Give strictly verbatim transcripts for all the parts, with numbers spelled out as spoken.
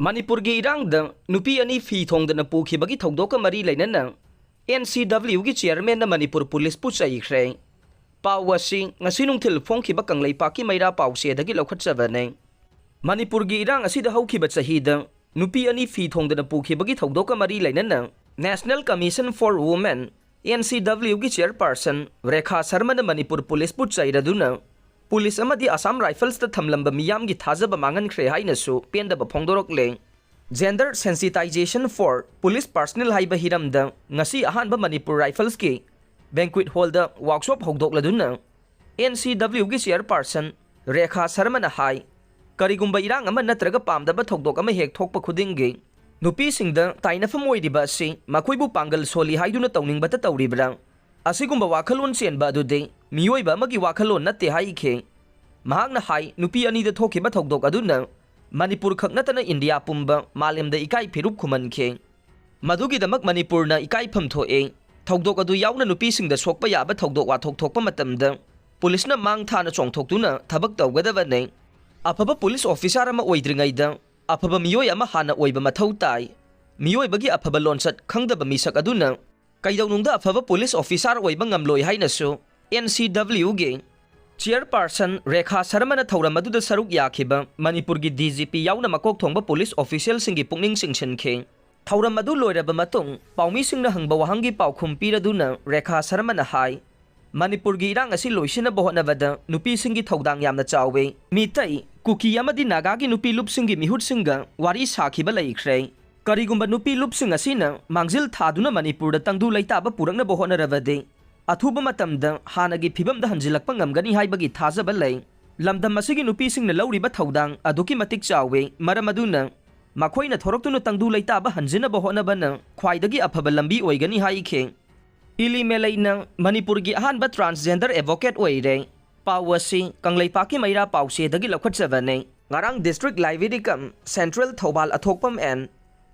ꯃꯅꯤꯄꯨꯔꯒꯤ ꯏꯔꯥꯡꯗ ꯅꯨꯄꯤ ꯑꯅꯤ ꯐꯤ ꯊꯣꯡꯗꯅ ꯄꯨꯈꯤꯕꯒꯤ ꯊꯧꯗꯣꯛꯀ ꯃꯔꯤ ꯂꯩꯅꯅ ꯑꯦꯟ ꯁꯤ ꯗꯕ꯭ꯂꯤꯌꯨꯒꯤ ꯆꯤꯌꯔꯃꯦꯟꯅ ꯃꯅꯤꯄꯨꯔ ꯄꯨꯂꯤꯁꯄꯨ ꯆꯩꯈ꯭ꯔꯦ꯫ ꯄꯥꯎ ꯑꯁꯤ ꯉꯁꯤ ꯅꯨꯡꯊꯤꯜ ꯐꯣꯡꯈꯤꯕ ꯀꯪꯂꯩꯄꯥꯛꯀꯤ ꯃꯩꯔꯥ ꯄꯥꯎꯆꯦꯗꯒꯤ ꯂꯧꯈꯠꯆꯕꯅꯤ꯫ ꯃꯅꯤꯄꯨꯔꯒꯤ ꯏꯔꯥꯡ ꯑꯁꯤꯗ ꯍꯧꯈꯤꯕ ꯆꯍꯤꯗ ꯅꯨꯄꯤ ꯑꯅꯤ ꯐꯤ ꯊꯣꯡꯗꯅ ꯄꯨꯈꯤꯕꯒꯤ ꯊꯧꯗꯣꯛꯀ ꯃꯔꯤ ꯂꯩꯅꯅ National Commission for Women, N C ꯗꯕ꯭ꯂꯤꯌꯨꯒꯤ ꯆꯤꯌꯔꯄꯥꯔꯁꯟ ꯔꯦꯈꯥ ꯁꯔꯃꯅ ꯃꯅꯤꯄꯨꯔ ꯄꯨꯂꯤꯁꯄꯨ ꯆꯩꯔꯗꯨꯅ ꯄꯨꯂꯤꯁ ꯑꯃꯗꯤ ꯑꯁꯥꯝ ꯔꯥꯏꯐꯜꯁꯇ ꯊꯝꯂꯝꯕ ꯃꯤꯌꯥꯝꯒꯤ ꯊꯥꯖꯕ ꯃꯥꯡꯍꯟꯈ꯭ꯔꯦ ꯍꯥꯏꯅꯁꯨ ꯄꯦꯟꯗꯕ ꯐꯣꯡꯗꯣꯔꯛꯂꯦ꯫ Gender Sensitization for Police Personnel ꯍꯥꯏꯕ ꯍꯤꯔꯝꯗ ꯉꯁꯤ ꯑꯍꯥꯟꯕ ꯃꯅꯤꯄꯨꯔ ꯔꯥꯏꯐꯜꯁꯀꯤ ꯕꯦꯡꯀ꯭ꯋꯤꯠ ꯍꯣꯜꯗ ꯋꯥꯔꯛꯁꯣꯞ ꯍꯧꯗꯣꯛꯂꯗꯨꯅ ꯑꯦꯟ ꯁꯤ ꯗꯕ꯭ꯂꯤꯌꯨꯒꯤ ꯆꯤꯌꯔꯄꯥꯔꯁꯟ ꯔꯦꯈꯥ ꯁꯔꯃꯅ ꯍꯥꯏ, ꯀꯔꯤꯒꯨꯝꯕ ꯏꯔꯥꯡ ꯑꯃ ꯅꯠꯇ꯭ꯔꯒ ꯄꯥꯝꯗꯕ ꯊꯧꯗꯣꯛ ꯑꯃ ꯍꯦꯛ ꯊꯣꯛꯄ ꯈꯨꯗꯤꯡꯒꯤ ꯅꯨꯄꯤꯁꯤꯡꯗ ꯇꯥꯏꯅꯐꯝ ꯑꯣꯏꯔꯤꯕ ꯑꯁꯤ ꯃꯈꯣꯏꯕꯨ ꯄꯥꯡꯒꯜ ꯁꯣꯜꯂꯤ ꯍꯥꯏꯗꯨꯅ ꯇꯧꯅꯤꯡꯕꯇ ꯇꯧꯔꯤꯕ꯭ꯔꯥ? ꯑꯁꯤꯒꯨꯝꯕ ꯋꯥꯈꯜꯂꯣꯟ ꯆꯦꯟꯕ ꯑꯗꯨꯗꯤ ꯃꯤꯑꯣꯏꯕ ꯑꯃꯒꯤ ꯋꯥꯈꯜꯂꯣꯟ ꯅꯠꯇꯦ ꯍꯥꯏꯈꯤ꯫ ꯃꯍꯥꯛꯅ ꯍꯥꯏ, ꯅꯨꯄꯤ ꯑꯅꯤꯗ ꯊꯣꯛꯈꯤꯕ ꯊꯧꯗꯣꯛ ꯑꯗꯨꯅ ꯃꯅꯤꯄꯨꯔ ꯈꯛ ꯅꯠꯇꯅ ꯏꯟꯗꯤꯌꯥ ꯄꯨꯝꯕ ꯃꯥꯂꯦꯝꯗ ꯏꯀꯥꯏ ꯐꯤꯔꯨꯞ ꯈꯨꯝꯍꯟꯈꯤ꯫ ꯃꯗꯨꯒꯤꯗꯃꯛ ꯃꯅꯤꯄꯨꯔꯅ ꯏꯀꯥꯏꯐꯝ ꯊꯣꯛꯏ꯫ ꯊꯧꯗꯣꯛ ꯑꯗꯨ ꯌꯥꯎꯅ ꯅꯨꯄꯤꯁꯤꯡꯗ ꯁꯣꯛꯄ ꯌꯥꯕ ꯊꯧꯗꯣꯛ ꯋꯥꯊꯣꯛ ꯊꯣꯛꯄ ꯃꯇꯝꯗ ꯄꯨꯂꯤꯁꯅ ꯃꯥꯡ ꯊꯥꯅ ꯆꯣꯡꯊꯣꯛꯇꯨꯅ ꯊꯕꯛ ꯇꯧꯒꯗꯕꯅꯤ꯫ ꯑꯐꯕ ꯄꯨꯂꯤꯁ ꯑꯣꯐꯤꯁꯥꯔ ꯑꯃ ꯑꯣꯏꯗ꯭ꯔꯤꯉꯩꯗ ꯑꯐꯕ ꯃꯤꯑꯣꯏ ꯑꯃ ꯍꯥꯟꯅ ꯑꯣꯏꯕ ꯃꯊꯧ ꯇꯥꯏ꯫ ꯃꯤꯑꯣꯏꯕꯒꯤ ꯑꯐꯕ ꯂꯣꯟꯆꯠ ꯈꯪꯗꯕ ꯃꯤꯁꯛ ꯑꯗꯨꯅ ꯀꯩꯗꯧꯅꯨꯡꯗ ꯑꯐꯕ ꯄꯨꯂꯤꯁ ꯑꯣꯐꯤꯁꯥꯔ ꯑꯣꯏꯕ ꯉꯝꯂꯣꯏ ꯍꯥꯏꯅꯁꯨ ꯑꯦꯟ ꯁꯤ ꯗꯕ꯭ꯂꯤꯌꯨꯒꯤ ꯆꯤꯌꯔꯄꯥꯔꯁꯟ ꯔꯦꯈꯥ ꯁꯔꯃꯅ ꯊꯧꯔꯝ ꯑꯗꯨꯗ ꯁꯔꯨꯛ ꯌꯥꯈꯤꯕ ꯃꯅꯤꯄꯨꯔꯒꯤ ꯗꯤ ꯖꯤ ꯄꯤ ꯌꯥꯎꯅ ꯃꯀꯣꯛ ꯊꯣꯡꯕ ꯄꯨꯂꯤꯁ ꯑꯣꯐꯤꯁꯤꯌꯦꯜꯁꯤꯡꯒꯤ ꯄꯨꯛꯅꯤꯡ ꯆꯤꯡꯁꯤꯟꯈꯤ꯫ ꯊꯧꯔꯝ ꯑꯗꯨ ꯂꯣꯏꯔꯕ ꯃꯇꯨꯡ ꯄꯥꯎꯃꯤꯁꯤꯡꯅ ꯍꯪꯕ ꯋꯥꯍꯪꯒꯤ ꯄꯥꯎꯈꯨꯝ ꯄꯤꯔꯗꯨꯅ ꯔꯦꯈꯥ ꯁꯔꯃꯅ ꯍꯥꯏ, ꯃꯅꯤꯄꯨꯔꯒꯤ ꯏꯔꯥꯡ ꯑꯁꯤ ꯂꯣꯏꯁꯤꯟꯅꯕ ꯍꯣꯠꯅꯕꯗ ꯅꯨꯄꯤꯁꯤꯡꯒꯤ ꯊꯧꯗꯥꯡ ꯌꯥꯝꯅ ꯆꯥꯎꯏ꯫ ꯃꯤꯇꯩ, ꯀꯨꯀꯤ ꯑꯃꯗꯤ ꯅꯥꯒꯥꯒꯤ ꯅꯨꯄꯤ ꯂꯨꯞꯁꯤꯡꯒꯤ ꯃꯤꯍꯨꯠꯁꯤꯡꯒ ꯋꯥꯔꯤ ꯁꯥꯈꯤꯕ ꯂꯩꯈ꯭ꯔꯦ꯫ ꯀꯔꯤꯒꯨꯝꯕ ꯅꯨꯄꯤ ꯂꯨꯞꯁꯤꯡ ꯑꯁꯤꯅ ꯃꯥꯡꯖꯤꯜ ꯊꯥꯗꯨꯅ ꯃꯅꯤꯄꯨꯔꯗ ꯇꯪꯗꯨ ꯂꯩꯇꯥꯕ ꯄꯨꯔꯛꯅꯕ ꯍꯣꯠꯅꯔꯕꯗꯤ ꯑꯊꯨꯕ ꯃꯇꯝꯗ ꯍꯥꯟꯅꯒꯤ ꯐꯤꯕꯝꯗ ꯍꯟꯖꯤꯜꯂꯛꯄ ꯉꯝꯒꯅꯤ ꯍꯥꯏꯕꯒꯤ ꯊꯥꯖꯕ ꯂꯩ꯫ ꯂꯝꯗꯝ ꯑꯁꯤꯒꯤ ꯅꯨꯄꯤꯁꯤꯡꯅ ꯂꯧꯔꯤꯕ ꯊꯧꯗꯥꯡ ꯑꯗꯨꯛꯀꯤ ꯃꯇꯤꯛ ꯆꯥꯎꯏ꯫ ꯃꯔꯝ ꯑꯗꯨꯅ ꯃꯈꯣꯏꯅ ꯊꯣꯔꯛꯇꯨꯅ ꯇꯪꯗꯨ ꯂꯩꯇꯥꯕ ꯍꯟꯖꯤꯟꯅꯕ ꯍꯣꯠꯅꯕꯅ ꯈ꯭ꯋꯥꯏꯗꯒꯤ ꯑꯐꯕ ꯂꯝꯕꯤ ꯑꯣꯏꯒꯅꯤ ꯍꯥꯏꯈꯤ꯫ ꯏꯂꯤ ꯃꯦꯂꯩꯅ ꯃꯅꯤꯄꯨꯔꯒꯤ ꯑꯍꯥꯟꯕ transgender advocate ꯑꯣꯏꯔꯦ꯫ ꯄꯥꯎ ꯑꯁꯤ ꯀꯪꯂꯩꯄꯥꯛꯀꯤ ꯃꯩꯔꯥ ꯄꯥꯎꯆꯦꯗꯒꯤ ꯂꯧꯈꯠꯆꯕꯅꯤ꯫ ꯉꯔꯥꯡ District Library cum Central Thoubaal Athokpam and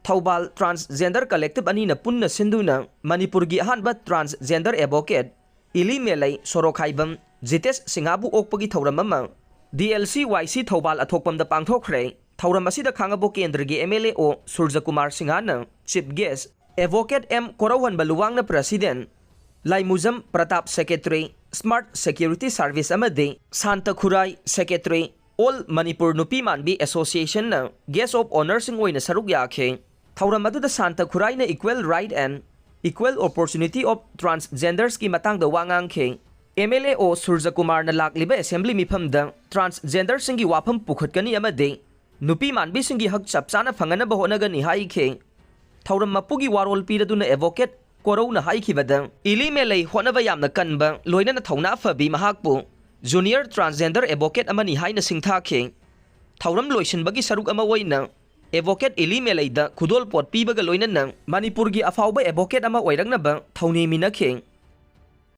Thoubaal Transgender Collective ꯑꯅꯤꯅ ꯄꯨꯟꯅ ꯁꯤꯟꯗꯨꯅ ꯃꯅꯤꯄꯨꯔꯒꯤ ꯑꯍꯥꯟꯕ transgender advocate ꯏꯂꯤ ꯃꯦꯂꯩ ꯁꯣꯔꯣꯈꯥꯏꯕꯝ ꯖꯤꯇꯦꯁ ꯁꯤꯡꯍꯕꯨ ꯑꯣꯛꯄꯒꯤ ꯊꯧꯔꯝ ꯑꯃ ꯗꯤ ꯑꯦꯜ ꯁꯤ ꯋꯥꯏ ꯁꯤ ꯊꯧꯕꯥꯜ ꯑꯊꯣꯛꯄꯝꯗ ꯄꯥꯡꯊꯣꯛꯈ꯭ꯔꯦ꯫ ꯊꯧꯔꯝ ꯑꯁꯤꯗ ꯈꯥꯉꯕꯣꯛ ꯀꯦꯟꯗ꯭ꯔꯒꯤ M L A O ꯁꯨꯔꯖꯀꯨꯃꯥꯔ ꯁꯤꯡꯍꯅ chief guest, advocate M ꯀꯣꯔꯧꯍꯟꯕ ꯂꯨꯋꯥꯡꯅ president, Laimujam Pratap secretary, smart security service ꯑꯃꯗꯤ Shanta Khurai secretary, All Manipur ꯅꯨꯄꯤ ꯃꯥꯟꯕꯤ Association ꯅ guest of honour ꯁꯤꯡ ꯑꯣꯏꯅ ꯁꯔꯨꯛ ꯌꯥꯈꯤ꯫ ꯊꯧꯔꯝ ꯑꯗꯨꯗ Santa ꯈꯨꯔꯥꯏꯅ equal right and equal opportunity of transgenders ꯀꯤ ꯃꯇꯥꯡꯗ ꯋꯥ ꯉꯥꯡꯈꯤ꯫ M L A O ꯁꯨꯔꯖꯀꯨꯃꯥꯔꯅ ꯂꯥꯛꯂꯤꯕ assembly ꯃꯤꯐꯝꯗ transgender ꯁꯤꯡꯒꯤ ꯋꯥꯐꯝ ꯄꯨꯈꯠꯀꯅꯤ ꯑꯃꯗꯤ ꯅꯨꯄꯤ ꯃꯥꯟꯕꯤꯁꯤꯡꯒꯤ ꯍꯛ ꯆꯞ ꯆꯥꯅ ꯐꯪꯅꯅꯕ ꯍꯣꯠꯅꯒꯅꯤ ꯍꯥꯏꯈꯤ꯫ ꯊꯧꯔꯝ ꯃꯄꯨꯒꯤ ꯋꯥꯔꯣꯜ ꯄꯤꯔꯗꯨꯅ advocate ꯀꯣꯔꯧꯅ ꯍꯥꯏꯈꯤꯕꯗ, ꯏꯂꯤ ꯃꯦꯂꯩ ꯍꯣꯠꯅꯕ ꯌꯥꯝꯅ ꯀꯟꯕ, ꯂꯣꯏꯅꯅ ꯊꯧꯅꯥ ꯐꯕꯤ ꯃꯍꯥꯛꯄꯨ junior transgender advocate ꯑꯃꯅꯤ ꯍꯥꯏꯅ ꯁꯤꯡꯊꯥꯈꯤ꯫ ꯊꯧꯔꯝ ꯂꯣꯏꯁꯤꯟꯕꯒꯤ ꯁꯔꯨꯛ ꯑꯃ ꯑꯣꯏꯅ advocate ꯏꯂꯤ ꯃꯦꯂꯩꯗ ꯈꯨꯗꯣꯜꯄꯣꯠ ꯄꯤꯕꯒ ꯂꯣꯏꯅꯅ ꯃꯅꯤꯄꯨꯔꯒꯤ ꯑꯐꯥꯎꯕ advocate ꯑꯃ ꯑꯣꯏꯔꯛꯅꯕ ꯊꯧꯅꯤꯃꯤꯟꯅꯈꯤ꯫